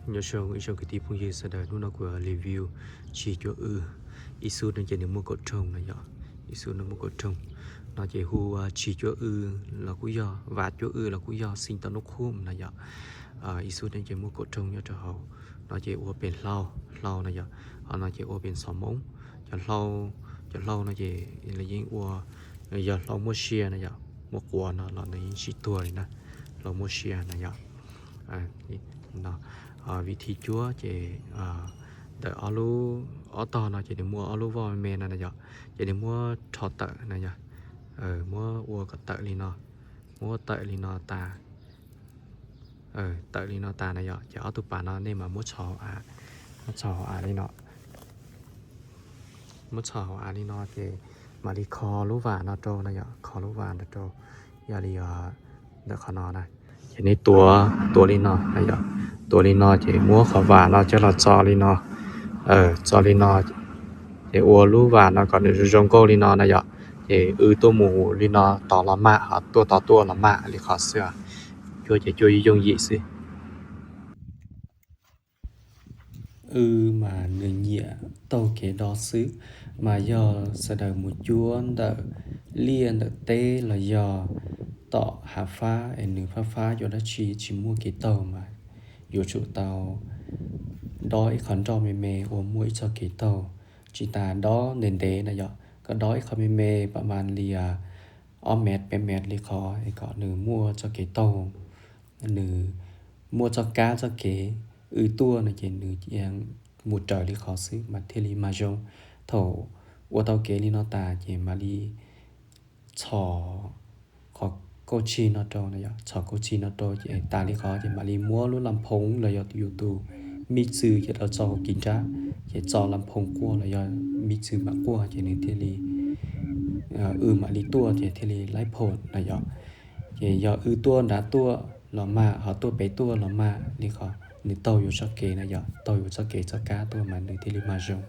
Nyob zoo ib tsoom kwv tij phooj ywg sawv daws, hnub no kuv review tshis cuab w. Ib xub no ces nws muaj kaum rooj no yom, ib xub no muaj kaum rooj. No ces hu ua tshis cuab w los kuj yog, vam cuab w los kuj yog, xim tau nub qhub no yom. Ib xub no ces muaj kaum rooj nyob rau hauv. No ces ua pem hlau, hlau no yom, ho no ces ua pem xov moob. Cov hlau, cov hlau no ces lawv yeej ua, yog hlau muaj sia no yom, muaj quav no los nws yeej tsis tuag li na, hlau muaj sia no yom. Vim thi cuab ces ntawm ob lub, ob tog no ces nws muaj ob lub voj me me no na yom, ces nws muab rho tawm na yom, muab ua kom tawm li no, muab tawm li no tas, tawm li no tas na yom, ces ob tug pas no nej mam muab txhos hauv av, muab txhos hauv av li no, muab txhos hauv av li no ces mam li kho lub vam no rau na yom, kho lub vam no rau, yog li ntawm qhov no na. Ces nej tuav, tuav li no na yom, tuav li no ces muab qhov vam no coj los txo li no, txo li no, ces ua lub vam no kom nws zoo zoo nkauj li no na yom. Ces w tuaj mus li no tod los mam, ho tuaj tod tuaj los mam li qhov xwb, cuab ces cuab yooj yim xwb. W mas nws nyiam taug kev do xwb, mas yog sawv daws mus cuab ntawm liaj ntawm teb los yog tom hav fab es nws fab fab yuav dab tsi tsis muaj kev taug mas yuav tsum tau dob ib qho nroj me me uas muaj ib txoj kev taug, tsis tas dob ntev ntev na yom, koj dob ib qho me me pam mas li ob mev peb mev li qhov es kom nws muaj txoj kev taug, nws muaj txoj kab txoj kev, w tuaj no ces nws mus raws li qhov xwb mas thiaj li mag zoo. Thaum ua tau kev li no tas ces mam li txhos qhov kauj txig no rau na yom, txhos kauj txig no rau ces tas li qhov ces mam li muab lub las phoov los yog yus tus mib txwv ces rau txo hauv kis nrab, ces txo las phoov quaj los yog mib txwv mam quaj ces nws thiaj li, w mam li tuaj ces thiaj li laib phoom na yom. Ces yog w tuaj nrad tuaj los mam, ho tuaj pem tuaj los mam li qhov nws taug yus txoj kev na yom, taug yus txoj kev txoj kab tuaj mas nws thiaj li mag zoo.